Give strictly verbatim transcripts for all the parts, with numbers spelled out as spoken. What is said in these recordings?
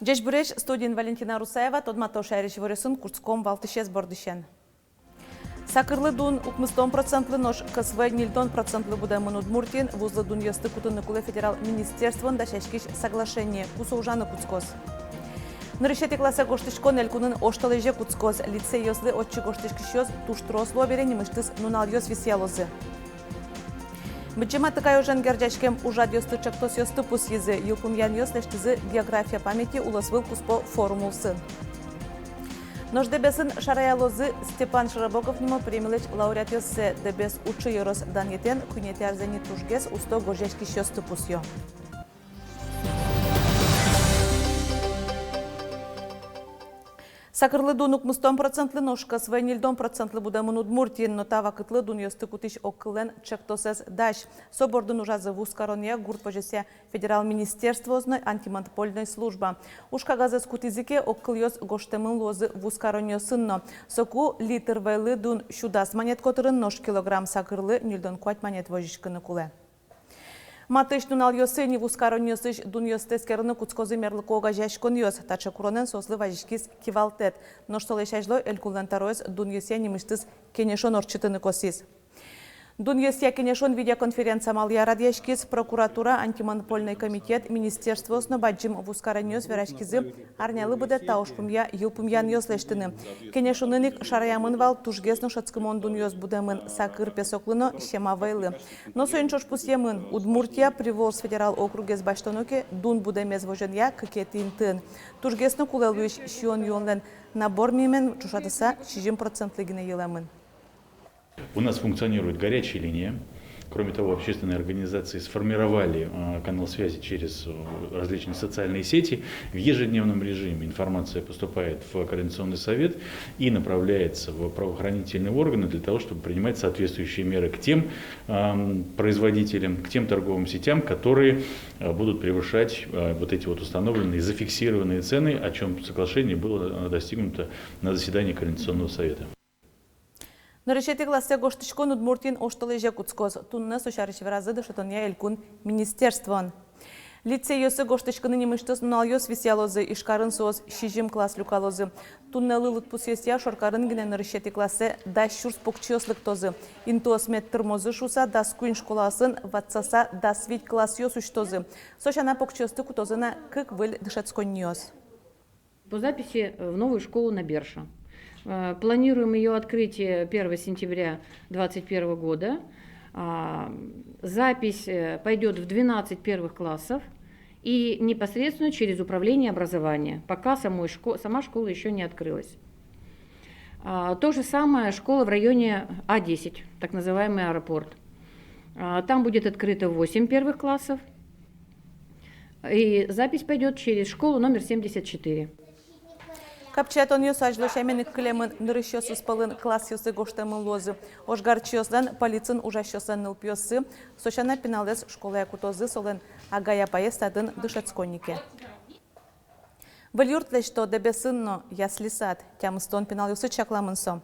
Ӟечбуресь! Студиын Валентина Русаева. Тодмато шаерысь иворъёсын. Кутском валтӥсез бордысен. Сакырлы дун укмыстон процентлы, нош КСВ ньыльдон процентлы будэмын Удмуртиын. Вузлы дунъёсты кутыны кулэ федерал министерствоен дасяськись соглашение. Ку со ужаны кутскоз? Нырысетӥ классэ гожтӥськон элькунын оштолэзе кутскоз. Лицейёслы отчы гожтӥськисьёс туж трос луо бере, нимысьтыз нуналъёс висъялозы. Быдӟым Атыкай ожен герӟаськем ужрадъёсты, ӵектосъёсты пусйизы. Йылпумъянъёс лэсьтӥзы «География памяти» улосвыл куспо форум улсын. Нош Дэбесын шараялозы Степан Широбоков нимо премилэсь лауреатъёссэ. Дэбес — Учы ёрос данъетэн куинетӥ арзэ ни тужгес усто гожъяськисьёсты пусъё. Сакырлы дун укмыстон процентлы, нош КСВ ньыльдон процентлы будэмын Удмуртиын. Но та вакытлы дунъёсты кутӥсь огкыллэн ӵектосэз дась. Со бордын ужазы вузкаронъя, гурт возёсъя федерал министерствоос но антимонопольной служба. Уж кагазэз кутӥзы ке, огкылъёс гожтэмын луозы вузкаронъёсын но. Соку литр вӧйлы дун сю дас манет котырын, нош килограмм сакырлы ньыльдон куать манет возиськыны кулэ. Матысь нуналъёсы ини вузкаронъёсысь дунъёсты эскерыны кутскозы мерлыко огазеяськонъёс. Таӵе куронэн соослы вазиськиз кивалтэт. Нош солэсь азьло элькунлэн тӧроез дунъёсъя нимысьтыз кенешон ортчытыны косӥз. Дунъёсъя кенешон видеоконференц амалъя радъяськиз. Прокуратура, антимонопольной комитет, министерствоос но бадӟым вузкаронъёс вераськизы арнялы быдэ та ужпумъя йылпумъянъёс лэсьтыны. Кенешонын ик шараямын вал тужгес но шӧдскымон дунъёс будэмын сакыр песоклы но сема вӧйлы. Но соин ӵош пусъемын: Удмуртия Приволжск федерал округез басьтоно ке, дун будэмез возёнъя кыкетӥ интыын. Тужгес но кулэ луись сиён-юонлэн набор мимен ӵошатыса сизьым процентлы гинэ йылэмын. У нас функционирует горячая линия. Кроме того, общественные организации сформировали, э, канал связи через, э, различные социальные сети. В ежедневном режиме информация поступает в Координационный совет и направляется в правоохранительные органы для того, чтобы принимать соответствующие меры к тем, эм, производителям, к тем торговым сетям, которые, э, будут превышать, э, вот эти вот установленные, зафиксированные цены, о чём соглашение было, э, достигнуто на заседании Координационного совета. Нырысетӥ классэ гожтӥськон Удмуртиын оштолэзе кутскоз. Туннэ со сярысь веразы дышетонъя элькун министерствоын. Лицейёсы гожтӥськыны нимысьтыз нуналъёс висъялозы. Ижкарын соос сизьым класс люкалозы. Туннэлы лыдпусъёсъя, шоркарын гинэ нырысетӥ классэ дас сюрс покчиос лыктозы. Интыос мед тырмозы шуыса, дас куинь школаосын ватсаса дас вить классъёс усьтозы. Со сяна, покчиосты кутозы на кык выль дышетсконниос. По записи, э, в новую школу на Берша. Э, планируем её открытие первого сентября двадцать первого года. А, запись, э, пойдёт в двенадцать первых классов и непосредственно через управление образования, пока самой шко-, сама школа ещё не открылась. А, то же самое школа в районе А десять, так называемый аэропорт. А, там будет открыто восемь первых классов. И запись пойдёт через школу номер семьдесят четыре. Капчиятонъёс азьло сямен ик кылемын: нырысьёсыз пӧлын классъёсы гожтэмын луозы ожгарчиослэн, полицын ужасьёслэн нылпиоссы. Со сяна, пиналэз школае кутозы солэн агай-апаез татын дышетсконнике. Выль юрт лэсьто Дэбесын но, ясли-сад. Тямыстон пиналъёсыд чакламын со.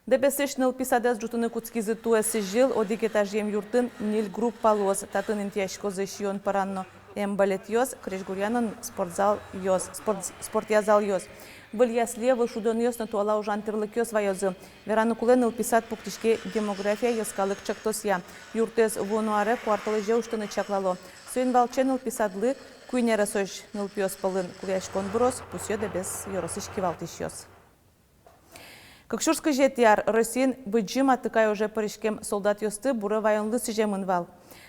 Дэбесысь нылпи садэз ӝутыны кутскизы туэ сӥзьыл. Одӥг этажъем юртын ньыль группа луоз. Татын интыяськозы сиён-поран но эмбалетъёс, крезьгуръя но спортзалъёс, спорт-, спортъя залъёс. Выль яслие выль шудонъёс но туала ужан тирлыкъёс ваёзы. Вераны кулэ, нылпи сад пуктӥське «Демография» йӧскалык ӵектосъя. Юртэз вуоно аре куартолэзе усьтыны чаклало. Соин валче нылпи садлы куинь аресозь нылпиос пӧлын кулэяськон быроз, пусъё Дэбес ёросысь кивалтӥсьёс. Кык сюрс кызетӥ ар Россиын Быдӟым Атыкай оже пыриськем солдатъёсты буре ваёнлы сӥземын вал.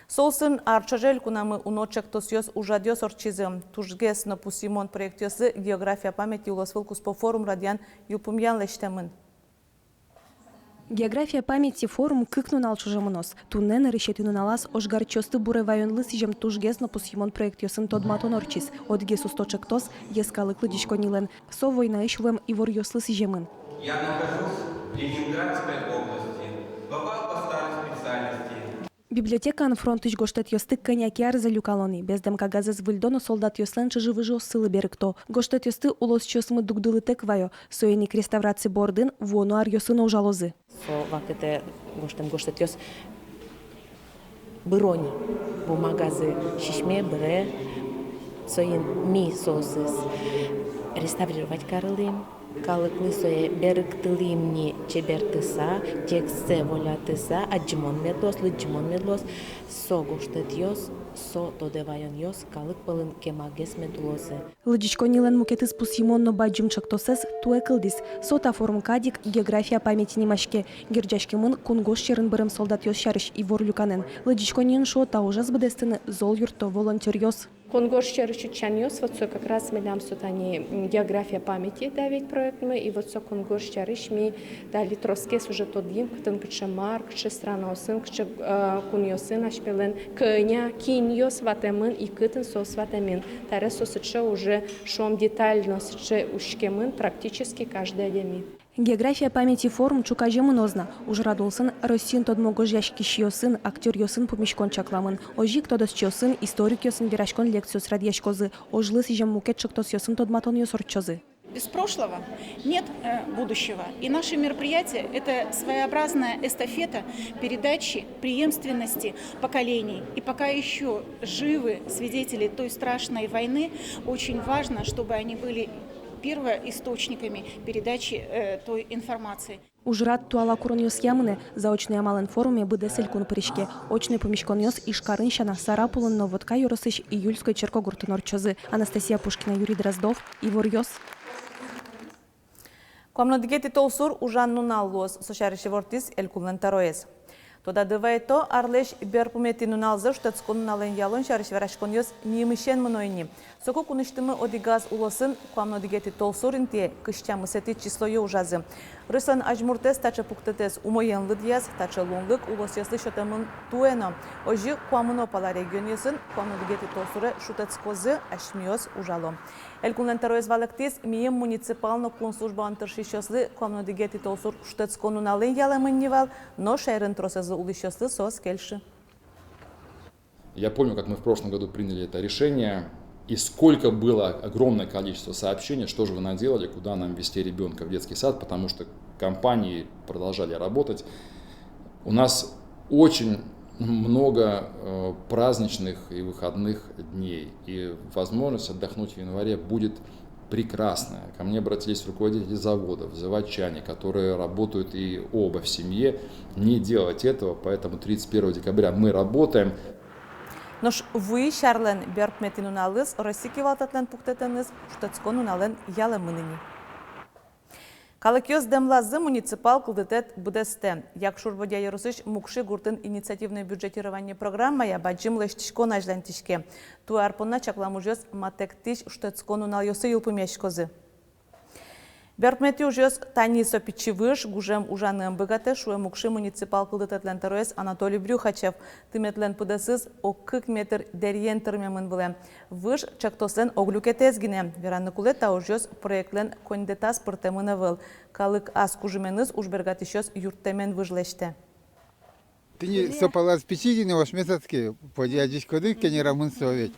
Со улсын ар ӵоже элькунамы уно ӵектосъёс, ужрадъёс ортчизы. Тужгес но пусйымон проектъёслы «География памяти» улосвыл куспо форум радъян, йылпумъян лэсьтэмын. «География памяти» форум кык нунал ӵоже мыноз. Туннэ, нырысетӥ нуналаз, ожгарчиосты буре ваёнлы сӥзем тужгес но пусйымон проектъёсын тодматон ортчиз. Одӥгез усто ӵектос — йӧскалык лыдӟиськоннилэн. Со войнаысь вуэм иворъёслы сӥземын. Я нахожусь в Ленинградской области, попал по старой специальности. Библиотекаын фронтысь гожтэтъёсты кӧня ке арзэ люкало ни. Бездэм кагазэз выльдо но солдатъёслэн чыжы-выжыоссылы берыкто. Гожтэтъёсты улосчиосмы дугдылытэк ваё. Соин ик реставраци бордын вуоно аръёсы но ужалозы. Со вакытэ гожтэм гожтэтъёс быро ни, бумагазы сисьме, быре, Соин ми соосыз реставрировать карылӥм, калыклы сое берыктылӥм ни чебертыса, текстсэ волятыса, адӟымон мед луоз, лыдӟымон мед луоз, со гожтэтъёс, со тодэ ваёнъёс калык пӧлын кемагес мед улозы. Лыдӟиськоннилэн мукетыз пусйымон но бадӟым ӵектосэз туэ кылдӥз. Со та форум кадь ик «География памяти» нимаське. Герӟаськемын кунгож сьӧрын бырем солдатъёс сярысь ивор люканэн. Лыдӟиськонниын, шуо, та ужез быдэстыны зол юртто волонтёръёс. Кунгож сьӧрысь утчанъёс, вот со как раз милям со тани, м, «География памяти», да, ведь проектмы, и вот со кунгож сьӧрысь ми дали тросгес уже тодӥм, кытын кыӵе мар, кыӵе странаосын, кыӵе, э, кунъёсын асьмелэн кӧня кинъёс ватэмын и кытын соос ватэмын. Табере со сыӵе уже, шуом, детально сыӵе учкемын практически каждый адями. «География памяти» форум ӵуказе мыноз на. Ужрад улсын Россиын тодмо гожъяськисьёсын, актёръёсын пумиськон чакламын. Озьы ик тодосчиосын, историкъёсын вераськон лекциос радъяськозы, ожлы сӥзем мукет ӵектосъёсын тодматонъёс ортчозы. Без прошлого нет, э, будущего. И наши мероприятия — это своеобразная эстафета передачи преемственности поколений. И пока ещё живы свидетели той страшной войны, очень важно, чтобы они были первоисточниками передачи, э, той информации. Ужрад туала куронъёсъя мынэ. Заочной амалэн форуме быдэс элькун пыриське. Очной пумиськонъёс Ижкарын сяна, Сарапулын но Вотка ёросысь Июльской черкогуртын ортчозы. Анастасия Пушкина, Юрий Дроздов, «Иворъёс». Куамын одӥгетӥ толсур ужан нунал луоз, со сярысь ивортӥз элькунлэн тӧроез. Тодады вайто, арлэсь берпуметӥ нуналзэ шутэтскон нуналэн ялон сярысь вераськонъёс мимысен мыно ини. Соку кунысьтымы одӥгаз улосын куамын одӥгетӥ толсур интые кызь тямысэтӥ числое ужазы. Рыслэн азьмуртэз таӵе пуктэтэз умоен лыдъяз. Таӵе луонлык улосъёслы сётэмын туэ но. Озьы куамын о пала регионъёсын куамын одӥгетӥ толсуре шутэтскозы, асьмеос ужалом. Элькунлэн тӧроез валэктӥз, миым муниципал но кун службаын тыршисьёслы куамын одӥгетӥ толсур шутэтскон нуналэн ялэмын ни вал, но шаерын тросэзлы улӥсьёслы соос кельшы. Я помню, как мы в прошлом году приняли это решение, и сколько было огромное количество сообщений: «Что же вы наделали, куда нам везти ребёнка в детский сад», потому что компании продолжали работать. У нас очень много, э, праздничных и выходных дней, и возможность отдохнуть в январе будет прекрасная. Ко мне обратились руководители заводов, заводчане, которые работают и оба в семье, не делать этого, поэтому тридцать первого декабря мы работаем. Нош вуись арлэн берпуметӥ нуналыз Россия кивалтэтлэн пуктэтэныз шутэтскон нуналэн ялэмын ини. Калыкъёс дэмлазы муниципал кылдытэт быдэстэ. Якшур-Бӧдья ёросысь Мукши гуртын инициативное бюджетирование программая бадӟым лэсьтӥськон азьланьтӥське. Туэ ар понна чаклам ужъёс матэктӥсь шутэтскон нуналъёсы йылпумъяськозы. Берпуметӥ ужъёс тани со пичи выж гужем ужаны ӧм быгатэ, шуэ Мукши муниципал кылдытэтлэн тӧроез Анатолий Брюхачев. Тыметлэн пыдэсыз ог кык метр дэрьен тырмемын вылэм. Выж ӵектослэн ог люкетэз гинэ. Вераны кулэ, та ужъёс проектлэн коньдэтаз пыртэмын ӧвӧл. Калык ас кужыменыз ужбергатӥсьёс юрттэмен выж лэсьтэ. Тӥни со палаз пичи гинэ, ошмес адске, поди адӟиськоды, кенерамын со ведь.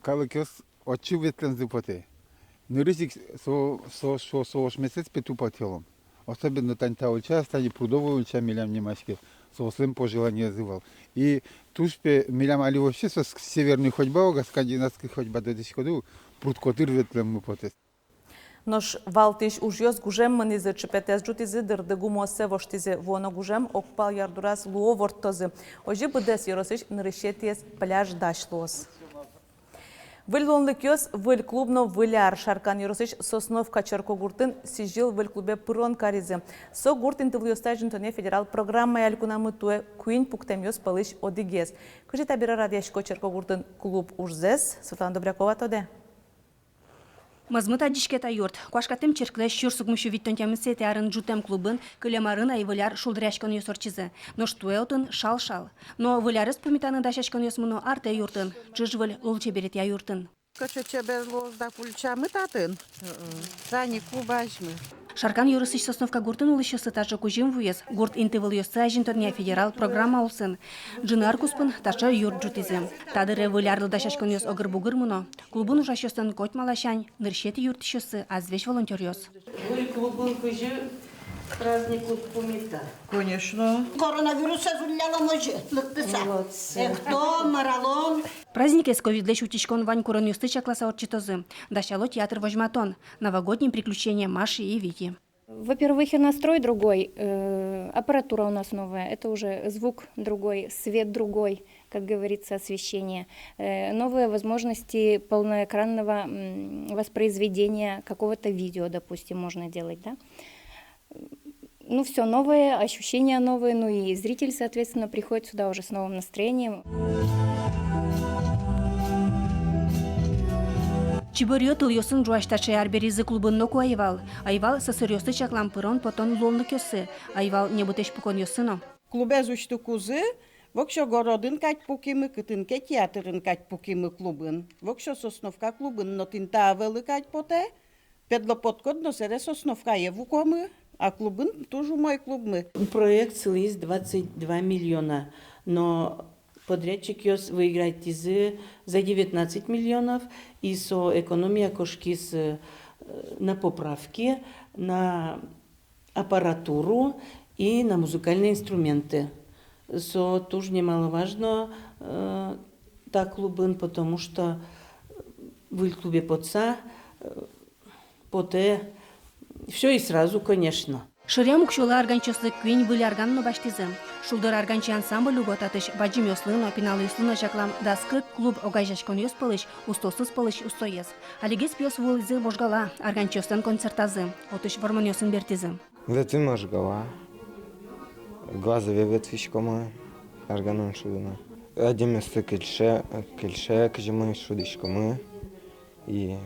Калыкъёс отчы ветлэмзы потэ. Нырысь ик со, со, со, со ошмесэз, пе, тупатъялом. Особенно тани та ульча, тани Прудовой ульча милям нимаське. Соослэн пожеланиязы вал. И туж, пе, милям али вообще со ск-, северный ходьба уга, скандинавский ходьба тодӥськоды, пруд котыр ветлэммы потэ. Нош валтӥсь ужъёс гужем мынӥзы, чыпетэз ӝутӥзы, дырды гумыоссэ воштӥзы. Вуоно гужем огпал ярдураз луо ворттозы. Озьы быдэс ёросысь нырысетӥез пляж дась луоз. Выль луонлыкъёс, выль клуб но выль ар. Шаркан ёросысь Сосновка черкогуртын сӥзьыл выль клубе пырон каризы. Со гурт интывылъёсты азинтонъя федерал программая элькунамы туэ куинь пуктэмъёс пӧлысь одӥгез. Кызьы табере радъясько черкогуртын клуб ужзэс, Светлана Добрякова тодэ. Мӧзмыт адӟиське та юрт. Куашкатэм черклэсь сюрс укмыссю витьтон тямысэтӥ арын ӝутэм клубын кылем арын ай выль ар шулдыръяськонъёс ортчизы. Нош туэ отын шал-шал. Но выль арез пумитаны дасяськонъёс мыно артэ юртын, ӵыжвыль лулчеберетъя юртын. Кыӵе чебер луоз да ульчамы татын. Тани клуб азьмы. Шаркан ёросысь Сосновка гуртын улӥсьёслы таӵе кузьым вуиз гурт интывылъёсты азинтонъя федерал программа улсын. Ӝыны ар куспын таӵе юрт ӝутӥзы. Та дыре выль арлы дасяськонъёс огыр-бугыр мыно. Клубын ужасьёслэн котьма ласянь нырысетӥ юрттӥсьёссы — азвесь волонтёръёс. Выль клубын кызьы Праздник уд пумита? Конечно. Коронавирусэз уллялом озьы, лыктыса. Молодцы. Эктом, мыралом. Праздникез ковидлэсь утиськон вань куронъёсты чакласа ортчытозы. Дасяло театр возьматон. Новогодние приключения Маши и Вити. Во-первых, и настрой другой, э, аппаратура у нас новая, это уже звук другой, свет другой, как говорится, освещение. Э, новые возможности полноэкранного, м, воспроизведения какого-то видео, допустим, можно делать, да? Ну, всё новое, ощущения новые, ну и зритель, соответственно, приходит сюда уже с новым настроением. Чиборъё тылъёсын ӝуась таӵе арберизы клубын ноку ӧй вал. Ӧй вал сӧсыръёсты чаклам, пырон-потон луонлыкъёссы. Ӧй вал небытэсь пуконъёссы но. Клубез усьтыкузы, воксё городын кадь пукимы, кытын ке театрын кадь пукимы клубын. Воксё Сосновка клубын но тӥни та вылы кадь потэ. Педло поткод но сэре Сосновкае вукомы, а клубын туж умой клубмы. Проект сылӥз двадцать два миллиона, но подрядчикъёс выиграйтӥзы за девятнадцать миллионов, и со экономия кошкиз, э, на поправки, на аппаратуру и на музыкальные инструменты. Со туж немаловажно, э, та клубын, потому что выль клубе потса, э, потэ всё и сразу, конечно. Шыръям уксёлы арганчиослы куинь выль арган но басьтӥзы. «Шулдыр арганчи» ансамбль уго татысь бадӟымъёслы но, пиналъёслы но чаклам дас кык клуб огазеяськонъёс пӧлысь устоосыз пӧлысь устоез. Алигес пиос вуылӥзы Можгала арганчиослэн концертазы. Отысь вормонъёсын бертӥзы. Ветлӥм Можгала, Глазове ветлӥськомы арганэн шудыны. Адямиослы кельше, кельше, кызьы ми шудӥськомы, и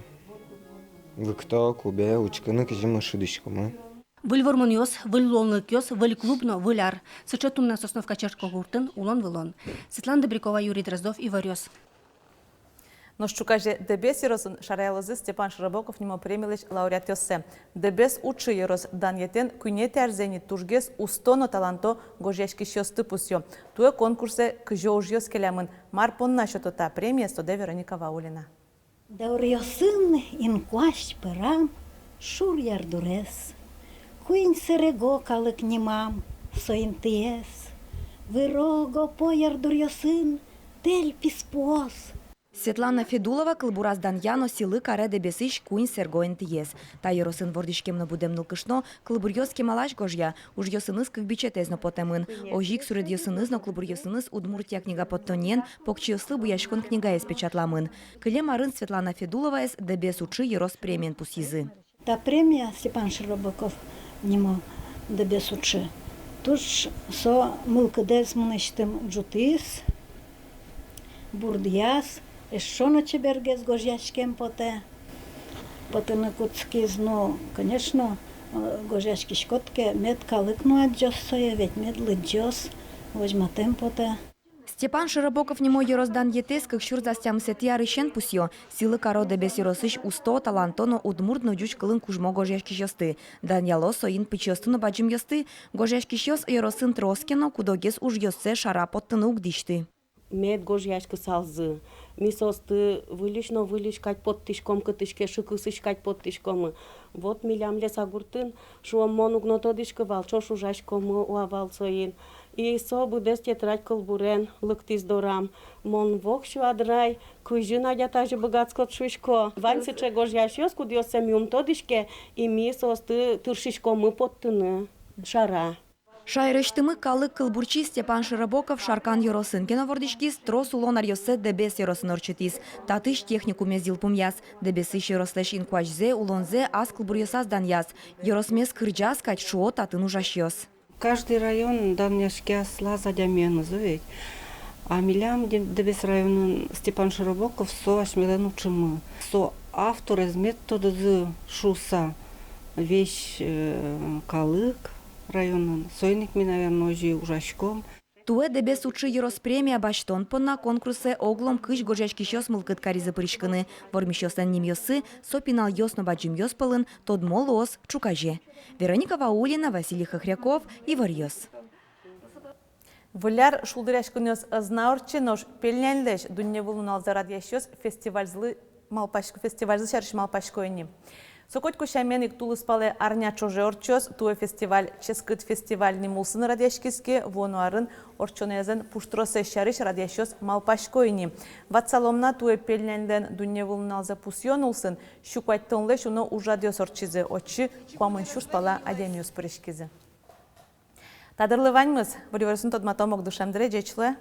лыкто клубе учкыны, кызьы ми шудӥськомы. Выль вормонъёс, выль луонлыкъёс, выль клуб но выль ар. Сыӵе туннэ Сосновка черкогуртын улон-вылон. Светлана Добрякова, Юрий Дроздов, «Иворъёс». Нош ӵуказе Дэбес ёросын шараялозы Степан Широбоков нимо премилэсь лауреатъёссэ. Дэбес уӵы ёрос данъетэн куинетӥ арзэ ини тужгес усто но таланто гожъяськисьёсты пусъё. Туэ конкурсэ кызьы ужъёс келямын, мар понна сёто та премиез, тодэ Вероника Ваулина. Дауръёсын инкуазь пӧрам шур ярдурез. Куинь сэрего калык нимам со интыез. Выро, гопо ярдуръёсын тэль писпуос. Светлана Федулова кылбураз данъя но сӥлы каре Дэбесысь куинь сэрего интыез. Та ёросын вордӥськем но будэм нылкышно кылбуръёс кемалась гожъя, ужъёсыныз кык бичетэз но потэмын. Озьы ик суредъёсыныз но кылбуръёсыныз «Удмуртия» книга поттонниен покчиослы буяськон книгаез печатламын. Кылем арын Светлана Федуловаез Дэбес уӵы ёрос премиен пусйизы. Та премия, Степан Широбоков нимо Дэбес уӵы, туж со мылкыдэз мынэсьтым ӝутӥз, бурдъяз, эшшо но чебергес гожъяськем потэ. Потыны кутскиз, ну, конечно, э, гожъяськиськод ке, мед калык но адӟоз сое, ведь мед лыдӟоз, возьматэм потэ. Степан Широбоков нимо ёрос данъетэз кык сюрс дас тямысэтӥ арысен пусйо. Сӥлы каро Дэбес ёросысь усто, таланто но удмурт но ӟуч кылын кужмо гожъяськисьёсты. Данъяло соин пичиосты но бадӟымъёсты. Гожъяськисьёс ёросын трос ке но, кудогез ужъёссэ шара поттыны уг дӥсьты. Мед гожъяськысалзы. Ми соосты выльысь но выльысь кадь поттӥськом, кытысь ке шыкысысь кадь поттӥськомы. Вот милям Лесагуртын, шуом, мон уг но тодӥськы вал, ӵош ужаськомы уа вал соин. И со быдэс тетрадь кылбурен лыктӥз дорам. Мон воксё адрай, кызьы, Надя, тазьы быгатӥськод шуисько. Вань сыӵе гожъясьёс, кудъёссэ ми ум тодӥське, и ми соосты тыршиськомы поттыны шара. Шаерысьтымы калык кылбурчи Степан Широбоков Шаркан ёросын ке но вордӥськиз, трос улон аръёссэ Дэбес ёросын ортчытӥз. Татысь техникумез йылпумъяз. Дэбесысь ёрослэсь инкуазьзэ, улонзэ ас кылбуръёсаз данъяз. Ёросмес кырӟаз кадь, шуо татын ужасьёс. Каждый район данъяське аслаз адямиенызы ведь. А милям Деб-, Дэбес районын Степан Широбоков со асьмелэн уӵымы. Со авторез мед тодозы шуыса весь, э, калык районын. Соин ик ми, наверно, озьы ужаськом. Туэ Дэбес уӵы ёрос премия басьтон понна конкурсэ оглом кызь гожъяськисьёс мылкыд каризы пыриськыны. Вормисьёслэн нимъёссы со пиналъёс но бадӟымъёс пӧлын тодмо луоз ӵуказе. Вероника Ваулина, Василий Хохряков, «Иворъёс». Выль ар шулдыръяськонъёс ӧз на ортче, нош пельняньлэсь дунневыл нуналзэ радъясьёс фестивальзылы малпаськ-, фестивальзы сярысь малпасько ини. Со котьку сямен ик тулыспалэ арня ӵоже ортчоз. Туэ фестиваль «Ческыт фестиваль» ним улсын радъяськиз ке, вуоно арын ортчонэзлэн пуштросэз сярысь радъясьёс малпасько ини. Ватсалом на, туэ пельняньлэн дунневыл нуналзэ пусъён улсын сю куатьтонлэсь уно ужрадъёс ортчизы, отчы куамын сюрс пала адямиос пыриськизы. Та дырлы ваньмыз. Выль иворъёсын тодматом ук дышем дыре. Ӟеч луэ.